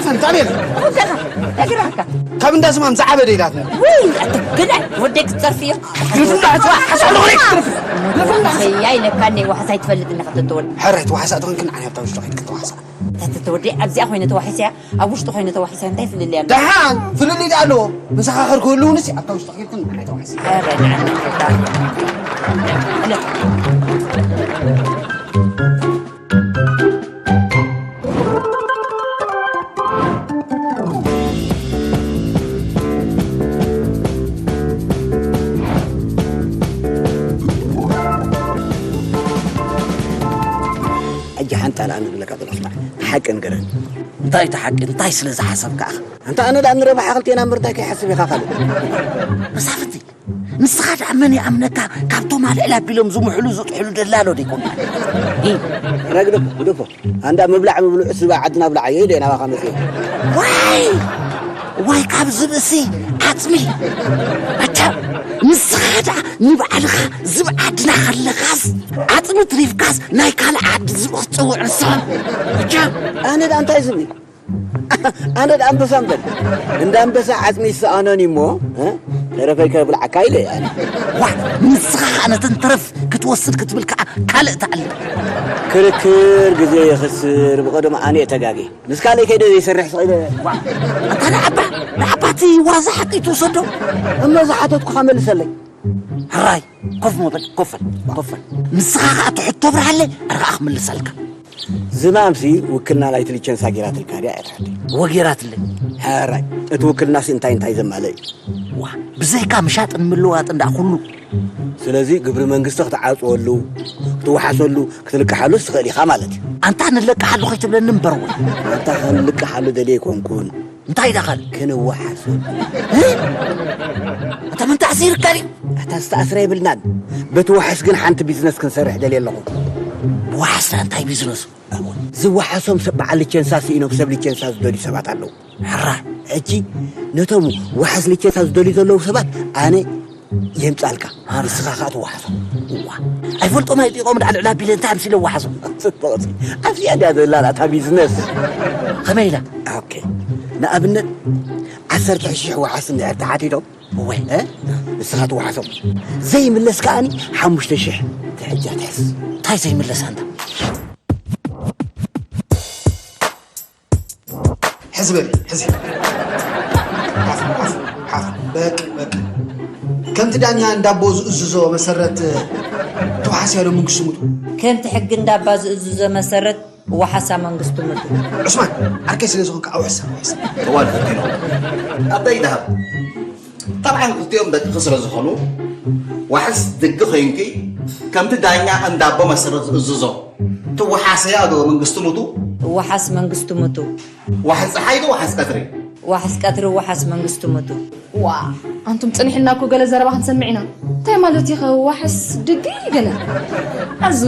ኣይትርፈን፣ እንታይ ቤላ? ወደኻ፣ እንታይ ገረመካ? ካብ እንዳ ዝማም ዝዓበደ ኢላትኒ። ውይ፣ ኣቲ ግዳይ፣ ወደይ ክትጸርፊ እዮ። ግፍላ፣ ጽባሕ፣ ሓሳብ ለሆነ ክትርፊ። ግፍላ። ሰያ ኢለካ፣ እኔ ዋሕስ ኣይትፈልጥ እንዲኻ ተተወል። ሕራይ፣ ተዋሕሳ ትኾንክን፣ ኣነ ኣብታ ውሽጢ ኸይድ ክትዋሕሳ። ተተወዲ፣ ኣብዚኣ ኮይነ ተዋሒሰያ፣ ኣብ ውሽጢ ኮይነ ተዋሒሰያ፣ እንታይ ፍልልያ ኣሎ? ደሓን፣ ፍልልይ ደኣ ኣለዎ። መሰኻኽር ክህልውንስ ኣብታ ውሽጢ ኸይድክን፣ ኣነ ተዋሕሲ። ኧረ፣ ደሓን፣ ደሓን። ሕጂ ሓንቲ ኣነ ንብለካ ዘለኹ ስማዕ፣ ሓቂ ንገረኒ። እንታይ እቲ ሓቂ? እንታይ ስለ ዝሓሰብካ ኢኻ? ኣንታ ኣነ ደኣ ንረብሓ ክልቴና እምበር እንታይ ከይሓስብ ኢኻ ካልእ? መሳፍንቲ፣ ንስኻ ደኣ መን ይኣምነካ? ካብቶም ኣልዕል ኣቢሎም ዝምሕሉ ዝጥሕሉ ደላሎ ዶ ይኮንካ? እ? ረግዶ፣ ግደፎ። ኣንዳ ምብላዕ ምብልዑ ስባ ዓድና ብላዓዮ ኢለ ናባኻ መፅየ። ዋይ! ዋይ ካብ ዝብእሲ ዓፅሚ! ኣታ ንስኻ ደኣ ንባዕልኻ ዝብ ዓድና ከለኻስ ዓፅሚ ትሪፍካስ ናይ ካልእ ዓዲ ዝብ ክትፀውዕ ንስኻ። ኣታ ኣነ ደኣ እንታይ ዝብኢ? ኣነ ደኣ ኣንበሳ እምበር። እንዳ ኣንበሳ ዓፅሚ ይሰኣኖን እዩ እሞ፣ እ? ተረፈይ ከብልዓካ ኢለ ኣነ። ዋ፣ ንስኻ ኸኣ ነተን ተረፍ ክትወስድ ክትብል ከኣ ካልእ ትኣልም። ክርክር ግዜ የኽስር፣ ብቐደሙ ኣነ እየ ተጋግየ። ምስ ካልእ ከይደ ዘይሰርሕ ስቕ ኢለ። ዋ፣ ኣታ ንዓባ፣ ንዓባ እቲ ዋዛ ሓቂ ትውሰዶ? እሞ ዝሓተትኩኻ መልሰለይ። ሕራይ፣ ኮፍ ሞ በል፣ ኮፍ በል፣ ኮፍ በል። ንስኻ ኸኣ ትሕቶ ብርሃለ፣ ኣነ ኸኣ ክምልሰልካ። ዝማምሲ ውክልና ናይቲ ሊቸንሳ ጌራትልካ ድያ እያ ትሓተይ? እወ ጌራትለይ። ሕራይ፣ እቲ ውክልናሲ እንታይ እንታይ ዘማልእ እዩ? ዋ፣ ብዘይካ ምሻጥን ምልዋጥን ደኣ ኩሉ። ስለዚ ግብሪ መንግስቲ ክትዓጽወሉ፣ ክትወሓሰሉ፣ ክትልቅሓሉስ ትኽእል ኢኻ ማለት እዩ። ኣንታ ንለቅሓሉ ከይትብለኒ እምበር ወይ። ኣንታ ክንልቅሓሉ ደልየ ኣይኮንኩን። እንታይ ኢኻ ካልእ? ክንወሓሰሉ። እ? ኣንታ መን ተኣሲርካ ድዩ? ኣታ ዝተኣስረ የብልናን። በቲ ዋሕስ ግን ሓንቲ ቢዝነስ ክንሰርሕ ደልየ ኣለኹ። ብዋሕስ እንታይ ቢዝነሱ? ዝወሓሶም ሰብ በዓል ሊቸንሳ ስኢኖም ሰብ ሊቸንሳ ዝደልዩ ሰባት ኣለዉ። ሕራ። ሕጂ ነቶም ዋሕስ ሊቸንሳ ዝደልዩ ዘለዉ ሰባት ኣነ የምጻልካ። ኣረ። ንስኻ ኸኣ ትወሓሶም። እዋ። ኣይፈልጦም ኣይጢቖም ደኣ ልዕሊ ኣቢለ እንታይ ኣምሲለ ወሓሶም? ጽቡቕ። ኣብዚኣ ድያ ዘላ ናታ ቢዝነስ? ከመይ ኢላ? ኦኬ። ንኣብነት ዓሰርተ ሽሕ ወሓስ እንድሕር ተሓቲቶም፣ እወ። እ? ንስኻ ትወሓሶም። ዘይምለስ ከኣኒ ሓሙሽተ ሽሕ ትሕጃ ትሕዝ። እንታይ ዘይምለስ ኣንታ? ሕዚ በሊ፣ ሕዚ። ሓፍ፣ ሓፍ፣ ሓፍ። በቂ፣ በቂ። ከምቲ ዳኛ እንዳቦ ዝእዝዞ መሰረት ተዋሓስያ ዶ መንግስቱ ሙቱ? ከምቲ ሕጊ እንዳባ ዝእዝዞ መሰረት ዋሓሳ መንግስቱ ሙቱ። ዑስማን፣ ዓርከይ ስለ ዝኾንካ ኣውሕሳ፣ ኣውሕሳ። እዋን ፈቲኖ። ኣበይ ደሃብ? ጠብዓን ክልቲኦም ደቅኺ ስለ ዝኾኑ፣ ዋሕስ ድጊ ኮይንኪ፣ ከምቲ ዳኛ እንዳቦ መሰረት ዝእዝዞ። ትወሓሰያ ዶ መንግስቱ ሙቱ? ዋሓስ መንግስቱ ሙቱ። ዋሕስ ፀሓይ ዶ ዋሕስ ቀትሪ? ዋሕስ ቀትሪ፣ ዋሓስ መንግስቱ ሙቱ። ዋ፣ ኣንቱም ጽኒሕልና እኮ ገለ ዘረባ ክንሰምዕ ኢና። እንታይ ማለት እዩ ኸ ዋሕስ ድጊ ገለ? ኣዙ፣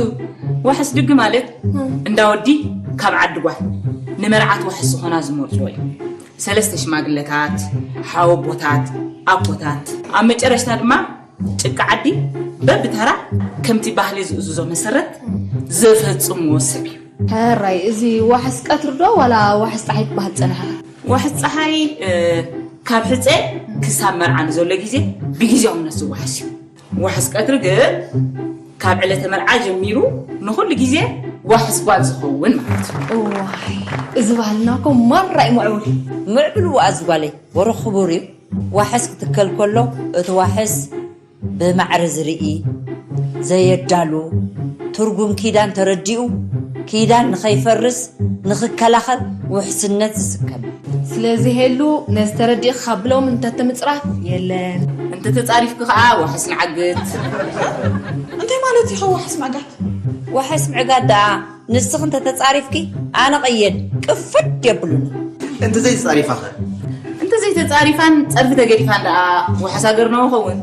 ዋሕስ ድጊ ማለት እንዳ ወዲ ካብ ዓዲ ጓል ንመርዓት ዋሕስ ዝኾና ዝመርጽዎ እዩ። ሰለስተ ሽማግለታት፣ ሓወቦታት፣ ኣቦታት፣ ኣብ መጨረሽታ ድማ ጭቃ ዓዲ በብተራ ከምቲ ባህሊ ዝእዝዞ መሰረት ዘፈጽምዎ ሰብ እዩ። ሕራይ፣ እዚ ዋሕስ ቀትሪ ዶ ዋላ ዋሕስ ጸሓይ ክበሃል ጸንሐ? ዋሕስ ጸሓይ፣ እ፣ ካብ ሕጸ ክሳብ መርዓ ንዘሎ ግዜ ብግዜያውነት ዝወሓስ እዩ። ዋሕስ ቀትሪ ግን ካብ ዕለተ መርዓ ጀሚሩ ንኹሉ ግዜ ዋሕስ ጓል ዝኸውን ማለት እዩ። እዋይ፣ እዚ ባህልና እኮ ማራ እዩ ምዕቡል። ምዕቡል ዋኣ ዝጓለይ፣ ወረ ክቡር እዩ። ዋሕስ ክትከል ከሎ እቲ ዋሕስ ብማዕረ ዝርኢ፣ ዘየዳሉ፣ ትርጉም ኪዳን ተረዲኡ፣ ኪዳን ንኸይፈርስ ንኽከላኸል ውሕስነት ዝስከም። ስለዚ ሄሉ፣ ነዚ ተረዲእኻ ብሎም እንተተምጽራፍ የለን። እንተተጻሪፍኪ ኸኣ ዋሕስ ንዓግት። እንታይ ማለት እዩ ዋሕስ ምዕጋት? ዋሕስ ምዕጋት ደኣ ንስኺ እንተተጻሪፍኪ ኣነ ቀየድ ቅፍድ የብሉን። እንተ ዘይተጻሪፋኸ? እንተ ዘይተጻሪፋን ጸርፊ ተገዲፋን ደኣ ዋሕስ ሃገርናዊ ኸውን?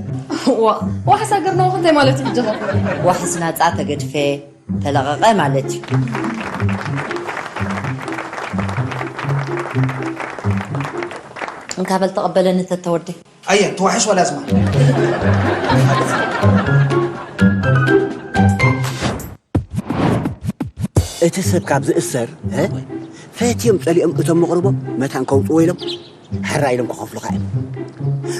ዋ፣ ዋሕስ ሃገርናዊ እንታይ ማለት እዩ ብጀኻ? ዋሕስ ናጻ ተገድፈ፣ ተለቐቐ ማለት እዩ። እንካ በል ተቐበለኒ ተተወደይ። ኣየ፣ ትዋሕስ ወላ ዝማ? እቲ ሰብ ካብ ዝእሰር፣ እ? ፈትዮም ጸሊኦም እቶም መቕርቦም መታን ከውጽዎ ኢሎም፣ ሕራ ኢሎም ክኸፍሉኻ እዮም።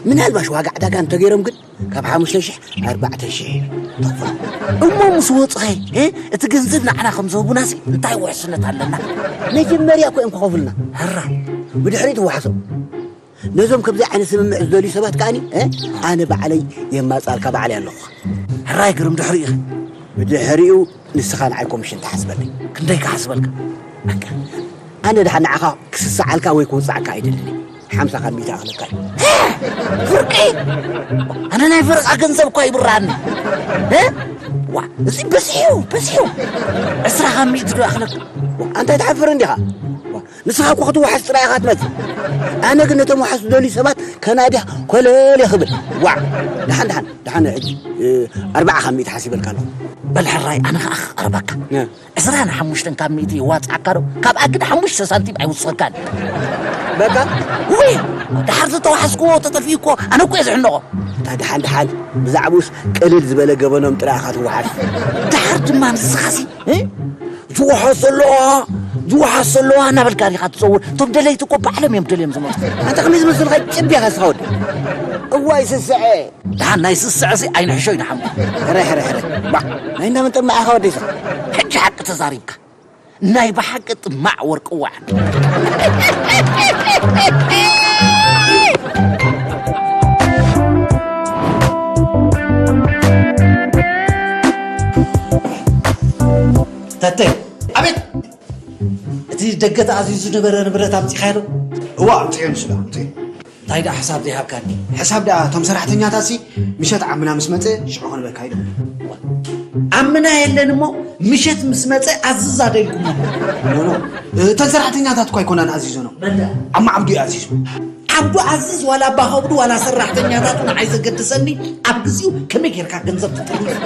ምናልባሽ ዋጋ ዕዳጋ እንተገይሮም ግን፣ ካብ ሓሙሽተ ሽሕ ኣርባዕተ ሽሕ እዮም ተኽፍሎ። እሞ ምስ ወጽኸ፣ እ? እቲ ገንዘብ ንዓና ከም ዝህቡናሲ እንታይ ውሕስነት ኣለና? መጀመርያ እኮ እዮም ክኸፍሉና። ሕራ፣ ብድሕሪኡ ትዋሕሶም። ነዞም ከምዚ ዓይነት ስምምዕ ዝደልዩ ሰባት ከኣኒ፣ እ፣ ኣነ ባዕለይ የማጻልካ ባዕለይ ኣለኹ። ሕራይ ግርም ድሕሪኡ ኢኺ። ብድሕሪኡ ንስኻ ንዓይ ኮሚሽን ትሓስበለይ። ክንደይ ክሓስበልካ? በቃ፣ ኣነ ድሓን ንዓኻ ክስስዓልካ ወይ ክውጽዓካ ኣይደልን። ሓምሳ ካብ ሚእቲ ኣኽለካ እዩ። ፍርቂ! ኣነ ናይ ፈረቓ ገንዘብ እኳ ይብርሃኒ። እ? ዋ፣ እዚ በዚሑ፣ በዚሑ። ዕስራ ካብ ሚእቲ ዶ ኣኽለካ? ዋ፣ ኣንታይ ትሓፍር እንዲኻ? ዋ፣ ንስኻ እኮ ክትወሓስ ጥራይ ኢኻ ትመጽእ። ኣነ ግን ነቶም ወሓስ ዝደልዩ ሰባት ከናድያ ኮለል ክብል። ዋዕ! ደሓን፣ ደሓን፣ ደሓን ሕጂ፣ እ፣ ኣርባዓ ካብ ሚእቲ ሓሲበልካ ኣለኹ። በል ሕራይ፣ ኣነ ኸኣ ክቐርበካ። እ። ዕስራን ሓሙሽተን ካብ ሚእቲ ይዋጽኣካ ዶ? ካብኣ ግን ሓሙሽተ ሳንቲም ኣይውስኸካን። በቃ? ውይ! ድሓር ዝተዋሓስክዎ ተጠፊኡ እኮ ኣነ እኮ እየ ዝሕነቖ። እታ ደሓን፣ ደሓን፣ ብዛዕባኡስ ቅልል ዝበለ ገበኖም ጥራይ ኢኻ ትወሓስ። ድሓር ድማ ንስኻሲ፣ እ? ዝወሓስ ኣለዋ፣ ዝወሓስ ኣለዋ እናበልካ ዲኻ ትጸውር? እቶም ደለይቲ እኮ ባዕሎም እዮም ደልዮም ዝመጹ። ኣንታ ከመይ ዝመስልካ ጭብ ኢኻ ንስኻ ወዲ? እዋይ ስስዐ። ደሓን ናይ ስስዐሲ ኣይንሕሾ ኢና ሓምካ። ሕረ፣ ሕረ፣ ሕረ። ባ፣ ናይ እንዳመን ጥማዕ ኢኻ ወዲ ንስኻ? ሕጂ ሓቂ ተዛሪብካ። ናይ ብሓቂ ጥማዕ ወርቂ ዋዕን። ተተ፣ ኣቤት! እቲ ደገ ተኣዚዙ ዝነበረ ንብረት ኣምጺኻዮ ዶ? እዋ፣ ኣምጺኦ ንሱ ዶ፣ ኣምጺኦ። እንታይ ደኣ ሕሳብ ዘይሃብካኒ? ሕሳብ ደኣ፣ እቶም ሰራሕተኛታትሲ ምሸት ዓምና ምስ መጸ ሽዑ ክንበካ ኢሎም። ዓምና የለን እሞ ምሸት ምስ መጸ ኣዝዛ ዶ ኢልኩሞ? ኖ፣ ኖ። እተን ሰራሕተኛታት እኳ ኣይኮናን ኣዚዘኖም። መን ደኣ? ዓማ ዓብዱ እዩ ኣዚዙ። ዓብዱ ኣዝዝ ዋላ ኣባ ከብዱ ዋላ ሰራሕተኛታቱ ንዓይ ዘገድሰኒ ኣብ ግዚኡ ከመይ ጌርካ ገንዘብ ትጥርንፍ?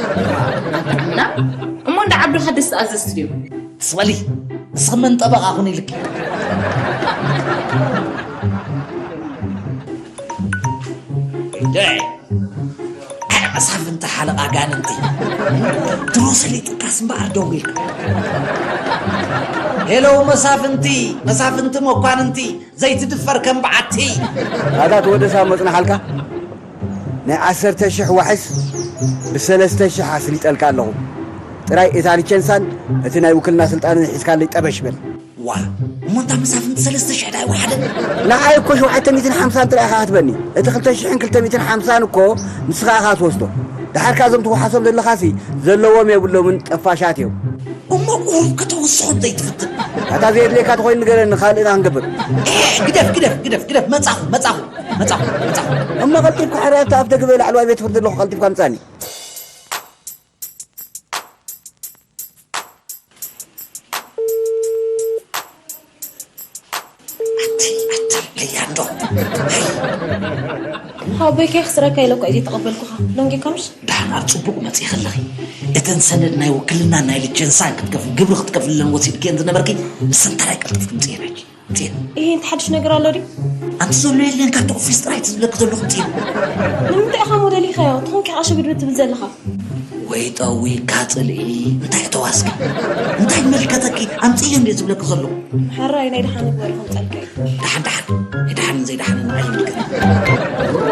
እና እሞ እንዳ ዓብዱ ሓደስቲ ኣዘዝቲ ድዮም? ትስበሊ፣ ንስኺ መን ጠበቓ ኩን ኢልኪ? ደይ፣ ኣይ መሳፍንቲ ሓለቓ ኣጋንንቲ። ድሮ ሰሊጥካስ እምበኣር ደው ኢልካ። ሄሎ መሳፍንቲ፣ መሳፍንቲ መኳንንቲ፣ ዘይትድፈር ከም በዓቲ። ኣታ ተወደሳ መጽናሓልካ? ናይ ዓሰርተ ሽሕ ዋሕስ ብሰለስተ ሽሕ ኣስሊጠልካ ኣለኹ። ጥራይ እታ ሊቸንሳን እቲ ናይ ውክልና ስልጣንን ሒዝካለይ ጠበሽ በል። ዋ፣ እሞ እንታ መሳፍንቲ ሰለስተ ሽሕ ዳይ ወሓደ? ንዓይ እኮ ሸውዓተ ሚእትን ሓምሳን ጥራይ ኢኻ ክትበኒ። እቲ ክልተ ሽሕን ክልተ ሚእትን ሓምሳን እኮ ንስኻ ኢኻ ትወስዶ። ደሓር ከኣ እዞም ትወሓሶም ዘለኻሲ ዘለዎም የብሎምን፣ ጠፋሻት እዮም። እሞ ቁሩብ ከተወስኾ እንተይትፍትን? ኣታ ዘየድልየካ ተኾይኑ ንገረኒ፣ ካልእ ኢና ክንገብር። ኤ፣ ግደፍ፣ ግደፍ፣ ግደፍ፣ ግደፍ፣ መጻኹ፣ መጻኹ፣ መጻኹ፣ መጻኹ። እሞ ቀልጢፍካ ሕራይ ኣብቲ ኣፍ ደገ ወይ ላዕለዋይ ቤት ፍርዲ ኣለኹ፣ ቀልጢፍካ ምጻኒ። ኣቲ፣ ኣቲ፣ ለያንዶ። ሃይ። ሓወቦይ ከየኽስረካ ኢለ እኮ እየ ዘይተቐበልኩኻ። ደንጊኻምሽ? ደሓን ኣብ ጽቡቕ መጺእኺ ኣለኺ። እተን ሰነድ ናይ ውክልና ናይ ሊቸንሳን ክትከፍሊ፣ ግብሪ ክትከፍልለን ወሲድክየን ዝነበርኪ፣ ንሰን ተራይ ቀልጢፍኪ ምጽእየን ሕጂ። ምጽእየን። እሄ፣ እንታይ ሓድሽ ነገር ኣሎ ድዩ? ኣንቲ ዘሎ የለን፣ ካብቲ ኦፊስ ጥራይ እቲ ዝብለኪ ዘለኹ ምጽእየን። ንምንታይ ኢኻ እሞ ደሊኻዮ? ተኾንካ ኢኻ ሽብድብድ ትብል ዘለኻ። ወይ ጠዊካ ጽልኢ፣ እንታይ ተዋስኪ? እንታይ ይመልከተኪ? ኣምጽእየን ድየ ዝብለኪ ዘለኹ? ሕራይ ናይ ደሓን ምግባር ከምጸልካ እዩ። ደሓን ደሓን፣ ናይ ደሓንን ዘይደሓንን ንዓይ ይምልከት።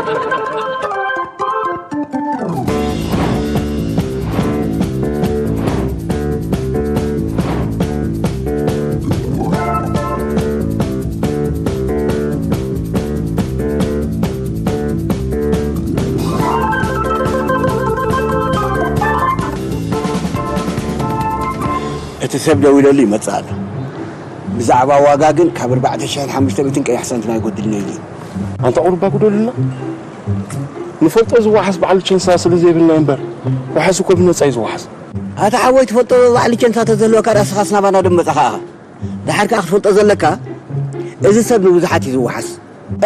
እቲ ሰብ ደው ኢለሉ ይመጽእ ኣሎ። ብዛዕባ ዋጋ ግን ካብ ኣርባዕተ ሽሕን ሓሙሽተ ሚእትን ቀያሕ ሳንቲም ኣይጎድልን እዩ ኢሉ። ኣንታ ቁሩብ ኣጉደሉልና። ንፈልጦ ዝወሓስ በዓል ቸንሳ ስለ ዘይብልና እምበር፣ ወሓስ እኮ ብነጻ እዩ ዝወሓስ። ኣታ ሓወይ፣ ትፈልጦ በዓል ቸንሳ ተዘህልወካ ዳኣ ንስኻስ ናባና ደም መጻኻ ኢኻ። ደሓር ከኣ ክትፈልጦ ዘለካ፣ እዚ ሰብ ንብዙሓት እዩ ዝወሓስ።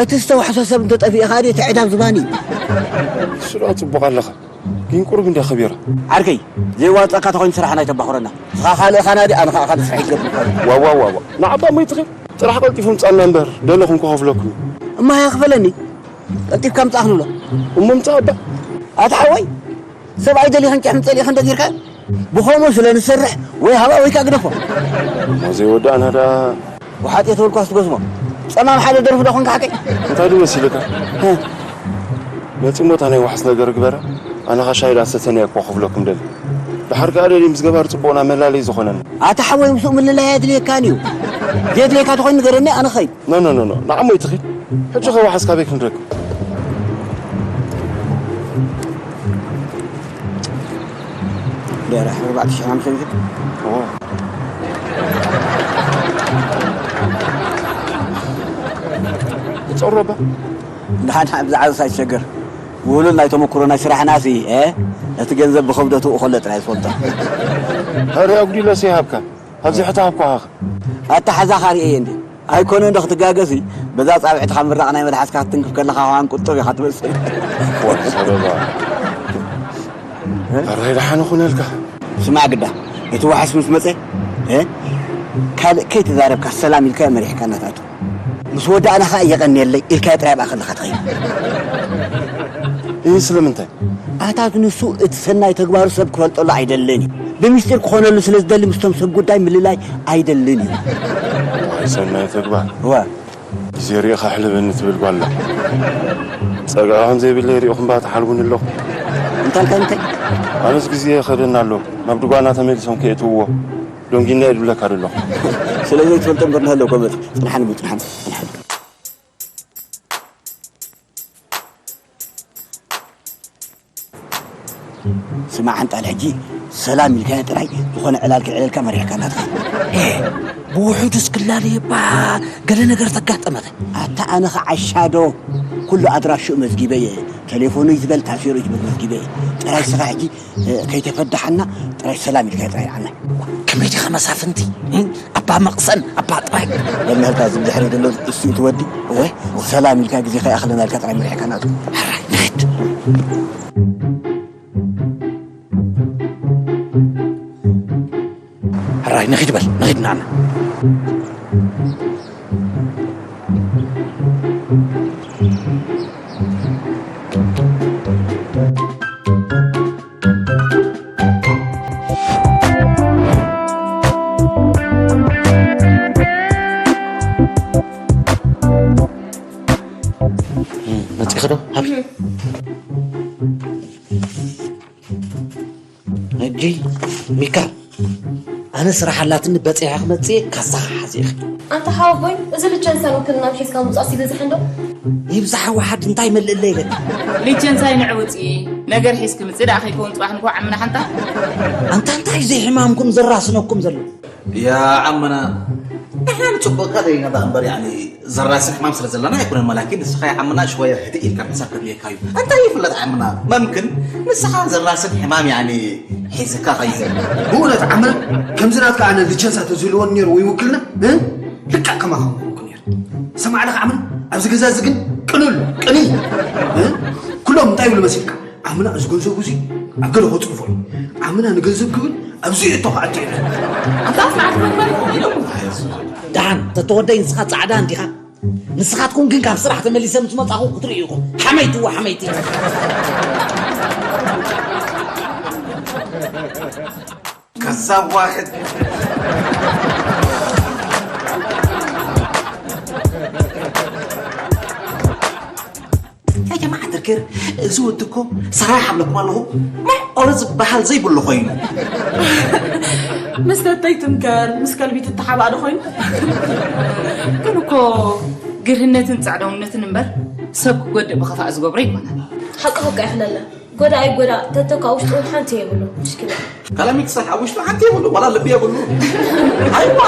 እቲ ዝተዋሕሶ ሰብ እንተጠፊኡ ከኣ እቲ ዕዳ ኣብ ዝባን እዩ። እሱ ደኣ ጽቡቕ ኣለኻ። ግን ቁሩብ እንድያ ከቢራ። ዓርከይ፣ ዘይዋጽኣካ ተኾይኑ ስራሕና ኣይተባኽረና። ንስኻ ካልእ ኻና ድዩ፣ ኣነ ኻኣ ካልእ ስራሕ ይገብር። ዋ፣ ዋ፣ ዋ፣ ዋ። ንዓባ ሞይትኺ ጥራሕ ቀልጢፉ ምጻና እምበር፣ ደለኹም ክኸፍለኩም። እማ ኣያ ክፈለኒ፣ ቀልጢፍካ ምጻእ ክንብሎ። እሞ ምጻእ ኣባ። ኣታ ሓወይ፣ ሰብ ኣይደሊኽን ቂሕም ጸሊእኽን ደጊርካ። ብኸምኡ ስለ ንሰርሕ ወይ ሃባ ወይ ከኣ ግደፎ። እሞ ዘይወዳእና ደኣ። ወሓጥ እየ ተበልኳስ ትገዝሞ። ጸማም ሓደ ደርፊ ዶ ኾንካ ሓቀይ? እንታይ ድዩ መሲልካ? እ። መጺ እሞ እታ ናይ ዋሕስ ነገር ግበረ። ኣነ ኸኣ ሻሂ ዳኣ ሰተኒ እየ እኮ ክብለኩም ደሊ። ደሓር ከኣ ደሊ ምስ ገባር ጽቡቕና መላለዪ ዝኾነና። ኣታ ሓወይ ምስኡ ምልላይ ኣየድልየካን እዩ። ዘየድልየካ ተኾይኑ ንገረኒ ኣነ ኸይድ። ኖ፣ ኖ፣ ኖ፣ ኖ። ንዓሞ ይትኺድ። ሕጂ ኸ ዋሕስ ካበይ ክንረክብ? ደራ፣ ኣርባዕተ ሽሕ ሓምሳ ሚእቲ። ኦ። ይጸሮ ባ። ንሓን ብዛዕባ ሳይሸገር። ውህሉል ናይ ተመኩሮ ናይ ስራሕና ሲ፣ እ? እቲ ገንዘብ ብኸብደቱ እኸሎ ጥራይ ዝፈልጦ። ሕርያ ኣጉዲለስ ይሃብካ። ኣብዚ ሕታ ሃብኳ ሃኽ። ኣታ ሓዛ ካርየ እየ እንዴ? ኣይኮነ እንዶ ክትጋገሲ፣ በዛ ጻብዕትኻ ምራቕ ናይ መልሓስካ ክትትንክፍ ከለኻ ኸዋን ቁጥብ ኢኻ ትመስል። ወዲ ሰበባ። ኣራይ ደሓን ኹነልካ። ስማዕ ግዳ፣ እቲ ዋሕስ ምስ መጸ፣ እ? ካልእ ከይተዛረብካ ሰላም ኢልካ መሪሕካ እናትኣቱ። ምስ ወዳእና ኸኣ የቐንየለይ ኢልካዮ ጥራይ ኣብኣ ከለኻ ትኸይድ። እህ፣ ስለምንታይ? ኣታት ንሱ እቲ ሰናይ ተግባሩ ሰብ ክፈልጠሉ ኣይደልን እዩ። ብምስጢር ክኾነሉ ስለ ዝደሊ ምስቶም ሰብ ጉዳይ ምልላይ ኣይደልን እዩ። ዋይ ሰናይ ተግባር። እወ። ግዜ ሪእኻ ሕለበኒ ትብል ጓል ኣላ። ጸግዒ ከም ዘይብለይ ሪእኹም እባ ትሓልቡኒ ኣለኹም። እንታይ እንታይ እንታይ? ኣነስ ግዜ ይኸደና ኣሎ። ናብ ድጓና ተመሊሶም ከየእትውዎ። ዶንጊና እየ ዝብለካ ዘለኹ። ስለ ዘይትፈልጦ እምበር ንሃለውኮ መጽ-፣ ጽንሓኒ እሞ፣ ጽንሓኒ፣ ጽንሓኒ። ስማዕ፣ ሓንጣል ሕጂ ሰላም ኢልካዮ ጥራይ፣ ዝኾነ ዕላል ክዕለልካ መሪሕካ እናትኻ። ኤ፣ ብውሑዱስ ክላለየባ ገለ ነገር ተጋጠመኸ? ኣታ ኣነ ኸዓ ዓሻ ዶ፣ ኩሉ ኣድራሽኡ መዝጊበ እየ። ቴሌፎኑ ይዝበል፣ ታሴሩ ይዝበል መዝጊበ እየ። ጥራይ ስኻ ሕጂ እ፣ ከይተፈዳሓና ጥራይ ሰላም ኢልካ ጥራይ ኣነ። ከመይ ዲኻ መሳፍንቲ? እ? ኣባ መቕሰን፣ ኣባ ጥራይ። በል ንህልካ እዚ ብድሕሪ ዘሎ እሱ እቲ ወዲ፣ እወ፣ ሰላም ኢልካ ግዜ ከይኣኽለና ኢልካ ጥራይ መሪሕካ ናቱ። ሕራይ፣ ንኺድ። ሕራይ፣ ንኺድ በል፣ ንኺድ ንዓና። መጺእኺ ዶ? ሃቢ። ሕጂ ሚካ፣ ስራሕ ኣላትኒ በፂሐ ክመፅእ ካሳኻ ሓዚእኺ። ኣንታ ሓወቦይ፣ እዚ ልቸንሳን ውክልናን ሒዝካ ምውፃእሲ ይብዝሕ እንዶ? ይብዛሕ ወሓድ እንታይ መልእለ ኢለካ። ልቸንሳይ ንዕውፂ ነገር ሒዝኪ ምፅእ ደኣ ከይከውን ፅባሕ ንኮ ዓምና ሓንታ። ኣንታ እንታይ ዘይሕማምኩም ዘራስነኩም ዘሎ? ያ ዓምና ንሕና ንፅቡቅ ደይና ደኣ እምበር ያኒ ዘራስን ሕማም ስለ ዘለና ኣይኮነን መላኪ ንስኻ ዓምና ሽወያ ህድእ ኢልካ ምሕሳብ ከድልየካ እዩ። እንታይ ይፍለጥ ዓምና መምክን ንስኻ ዘራስን ሕማም ያኒ ሒዝካ ኸይዘ ብእውነት ዓምና ከምዚ ናትካ ኣነ ልቸንሳ ተዝህልወኒ ነይሩ ወይ ውክልና እ? ልክዕ ከማኻ ምኾንኩ ነይሩ። ሰማዕለኻ ዓምና ኣብዚ ገዛ እዚ ግን ቅኑል ቅኒ እ? ኩሎም እንታይ ይብሉ መሲልካ ዓምና እዚ ገንዘቡ እዚ ኣብ ገለ ከፅርፎ እዩ። ዓምና ንገንዘብ ክብል ኣብዚ እቶ ከኣቲ እዩ። ደሓን ተተወደይ ንስኻ ፃዕዳ እንዲኻ። ንስኻትኩም ግን ካብ ስራሕ ተመሊሰ ምስ መጻኹ ክትርእዩ ኢኹም። ሓመይቲ ወሓመይቲ። ከዛብ ዋሕድ ያ ጀማዓ ድርክር እዚ ወዲ እኮ ሰራሕ ኣብለኩም ኣለኹ። ማይ ኦረ ዝበሃል ዘይብሉ ኮይኑ። ምስ ተተይ ትምከር ምስ ከልቢ ትተሓባእ ዶ ኮይኑ? ግን እኮ ግርህነትን ፃዕዳውነትን እምበር ሰብ ክጎድእ ብኸፋእ ዝገብሮ ይኮነን። ሓቅኻ እኮ ይኽለለ ጎዳ ኣይጎዳ ተተካ ውሽጡ እውን ሓንቲ የብሉ ምሽክላ። ካላሚክሳን ኣብ ውሽጡ ሓንቲ የብሉ ዋላ ልቢ የብሉ። ኣይዋ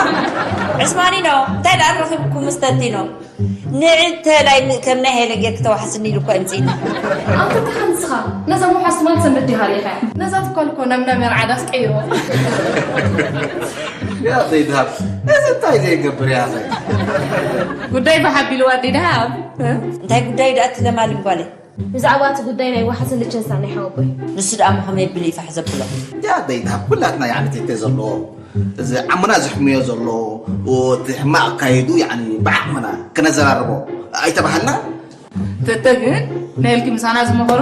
ዕስማኒኖ እንታይ ደኣ ረኺብኩም ምስ ተቲኖ ንዕንተ ላይ ከም ናይ ሄለ ጌርክ ተዋሕስኒ ኢሉ እኮ እምፅኢና። ኣንተ ተሓንስኻ ነዛ መሓስማን ሰንበት ዲኻ ሪኢኻ ነዛ ትኳል እኮ ናብ ናይ መርዓ ዳስ ቀይርዋ። ያ ዘይድሃብ እዚ እንታይ ዘይገብር ያ ዘይ ጉዳይ ብሓቢሉ ኣዴ ድሃብ እንታይ ጉዳይ ደኣ ትለማሊም ጓለይ ብዛዕባ እቲ ጉዳይ ናይ ዋሕስን ልቸንሳ ናይ ሓወቦይ ንሱ ደኣ እሞ ከመይ የብል እዩ ፋሕ ዘብሎ። ያ ደይዳ ኩላትና ያዕኒ ቴቴ ዘለዎ እዚ ዓምና ዝሕምዮ ዘሎ እቲ ሕማቕ ኣካይዱ ያዕኒ ብዓቕምና ክነዘራርቦ ኣይተባሃልና። ተተ ግን ነልኪ ምሳና ዝመኸሮ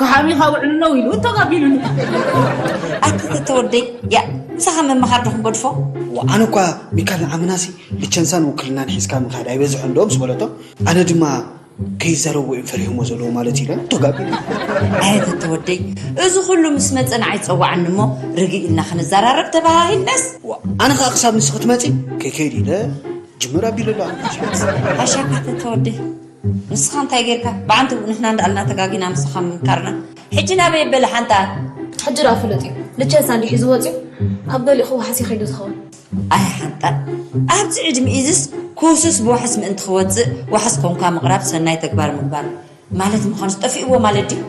ክሓሚ ካብ ዕሉ ነው ኢሉ እተጋቢሉኒ። ኣቲ ተተወደይ ያ ምሳኻ ምምኻር ዶ ክንገድፎ? ኣነ እኳ ሚካል ንዓምናሲ ልቸንሳን ውክልናን ሒዝካ ምኻድ ኣይበዝሖ እንዶ ምስ በለቶ ኣነ ድማ ከይዛረቡ እዮም ፈሪሆሞ ዘለዉ ማለት ኢለን ተጋቢሉ። ኣየ ተተወደይ እዚ ኩሉ ምስ መፀ ንዓይ ፀዋዓኒ እሞ ርግእ ኢልና ክንዘራረብ ተባሃሂልናስ። ኣነ ከዓ ክሳብ ንስ ክትመፂ ከይከይድ ኢለ ጅምር ኣቢሉ ኣሎ። ኣሻካ ተተወደይ ንስኻ እንታይ ጌርካ ብዓንተ ንሕና እንዳኣልና ተጋጊና ምሳኻ ምምካርና ሕጂ ናበይ በለ ሓንታ። ሕጂ ዳ ፍሉጥ እዩ ልቸንሳ እንዲሒዙ ወፅዩ ኣብ ገሊኡ ክወሓስ ይኸይዱ ዝኸውን። ኣይ ሓንጣል ኣብዚ ዕድሚኡ እዝስ ኩሱስ ብዋሕስ ምእንቲ ክወፅእ ዋሕስ ኮንካ ምቕራብ ሰናይ ተግባር ምግባር ማለት ምዃኑስ ጠፊእዎ ማለት ድዩ?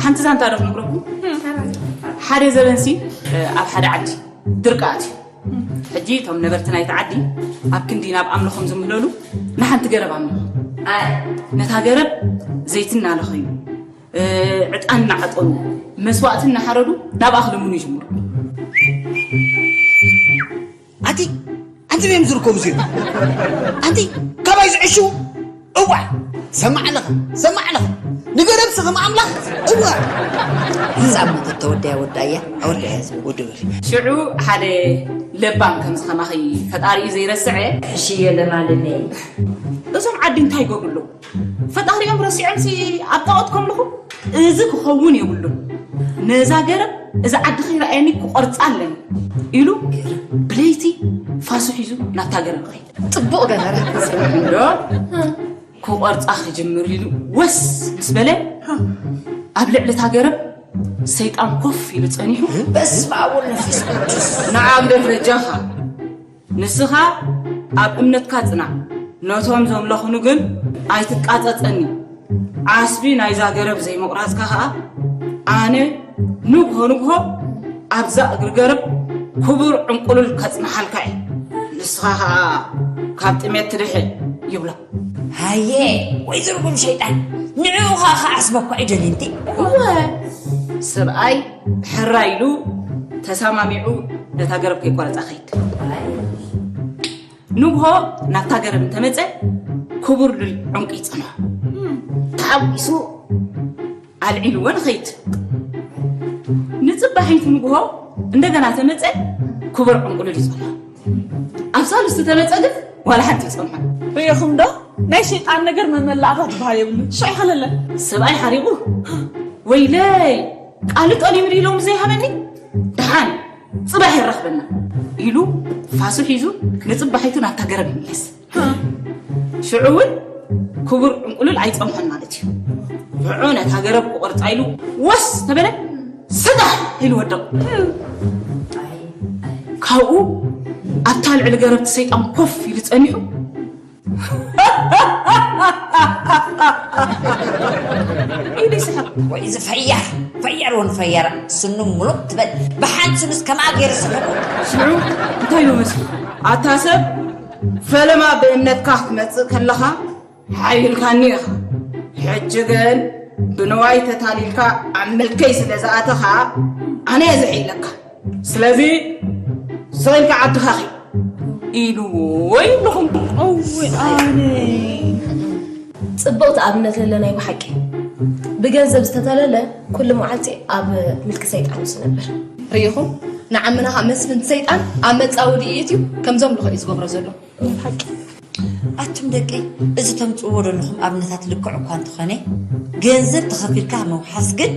ሓንቲ ዛንታ ዶ ክነግረኩም? ሓደ ዘበንሲ ኣብ ሓደ ዓዲ ድርቂ ኣትዩ። ሕጂ እቶም ነበርቲ ናይቲ ዓዲ ኣብ ክንዲ ናብ ኣምልኾም ዝምህለሉ ንሓንቲ ገረብ ኣምልኾ። ነታ ገረብ ዘይቲ እናለኸዩ ዕጣን እናዓጠኑ መስዋእቲ እናሓረዱ ናብኣ ክልምኑ ይጅምሩ። ኣንቲ ኣንቲ መም ዝርከቡ ሲ ኣንቲ ካባይ ዝዕሹ እዋ ሰማዕ ኣለኻ ሰማዕ ኣለኻ ንገረብ ስኸም ኣምላኽ እዋ ህፃን መተት ተወዳያ ወዳያ ኣወዳያ ዝብል ወዲ በል ሽዑ ሓደ ለባም ከምዚ ከማኺ ፈጣሪኡ ዘይረስዐ ሕሽየ ለማልመይ እዞም ዓዲ እንታይ ይገብሩ ኣለዉ ፈጣሪኦም ረሲዖምሲ ኣብ ጣዖት ከምልኹ እዚ ክኸውን የብሉን። ነዛ ገረብ እዚ ዓዲ ከይረኣየኒ ክቆርፃ ኣለኒ ኢሉ ብለይቲ ፋሱ ሒዙ ናብታ ገረብ ከይድ። ፅቡቕ ገበረ። ፅንሕ እንዶ ክቆርፃ ክጅምር ኢሉ ወስ ምስ በለ ኣብ ልዕሊ እታ ገረብ ሰይጣን ኮፍ ኢሉ ፀኒሑ በስመ ኣብ ወወልድ ወመንፈስ ቅዱስ ንዓ ግደፍ በጃኻ ንስኻ ኣብ እምነትካ ጽናዕ፣ ነቶም ዘምለኹኒ ግን ኣይትቃጸጸኒ። ዓስቢ ናይዛ ገረብ ዘይምቑራጽካ ኸኣ ኣነ ንግሆ ንግሆ ኣብዛ እግሪ ገረብ ክቡር ዕንቁልል ከጽንሓልካ እየ። ንስኻ ኸኣ ካብ ጥሜት ትድሕን ይብሎ። ሃየ ወይ ዝርጉም ሸይጣን ንዕኡ ኸኣ ክዓስበኳ እዩ ደልንቲ። እወ ሰብኣይ ሕራይ ኢሉ ተሰማሚዑ ነታ ገረብ ከይቆረጻ ኸይድ። ንግሆ ናብታ ገረብ እንተመጸ ክቡር ልል ዕንቁ ይጸንሖ። ተሓጒሱ ኣልዒልዎ ንኸይድ። ንጽባሒቱ ንግሆ እንደገና ተመጸ ክቡር ዕንቁ ልል ይጸንሖ። ኣብ ሳልስቲ ተመጸ ግን ዋላ ሓንቲ ይጸንሖ። ርእኹም ዶ ናይ ሸይጣን ነገር መመላእታ ዝበሃል የብሉ ሽሕ ከለለ ሰብኣይ ሓሪቑ ወይለይ ቃል ጠሊሙ ኢሎም ዘይሃበኒ ደሓን ጽባሕ የራኽበና ኢሉ ፋሱ ሒዙ ንጽባሒቱ ናብታ ገረብ ይምለስ። ሽዑ እውን ክቡር ዕንቁልል ኣይጸንሖን ማለት እዩ። ሽዑ ነታ ገረብ ክቖርጻ ኢሉ ወስ ተበለ፣ ስዳሕ ኢሉ ወደቑ። ካብኡ ኣብታ ልዕሊ ገረብቲ ሰይጣን ኮፍ ኢሉ ጸኒሑ፣ ኢሉ ይስሕቕ። ወይ እዚ ፈያር፣ ፈያር ወን ፈያር፣ ስኑ ሙሉእ ትበል። ብሓንቲ ስኑስ ከምኣ ገይሩ ስሕቑ። ሽዑ እንታይ ኢሉ መስሉ? ኣታ ሰብ፣ ፈለማ ብእምነትካ ክትመጽእ ከለኻ ሓይልካኒ ኢኻ። ሕጂ ግን ብንዋይ ተታሊልካ ኣብ ምልከይ ስለ ዝኣተኻ፣ ኣነ እየ ዝሕይለካ። ስለዚ ስቕ ኢልካ ዓድኻ ኺድ ኢልዎ ይብልኹም። እውይ ኣነ። ጽብቕቲ ኣብነት ለለናይ ብሓቂ። ብገንዘብ ዝተተለለ ኩሉ መዓልቲ ኣብ ምልኪ ሰይጣን እዩ ዝነብር። ርኢኹም? ንዓምና ኸኣ መስፍን ሰይጣን ኣብ መጻወዲ እዩ ከምዞም ልኽዕ እዩ ዝገብሮ ዘሎ። ሓቂ። ኣቱም ደቀይ፣ እዚ ተምጽእዎ ዘለኹም ኣብነታት ልክዕ እኳ እንተኾነ፣ ገንዘብ ተኸፊልካ ምውሓስ ግን፣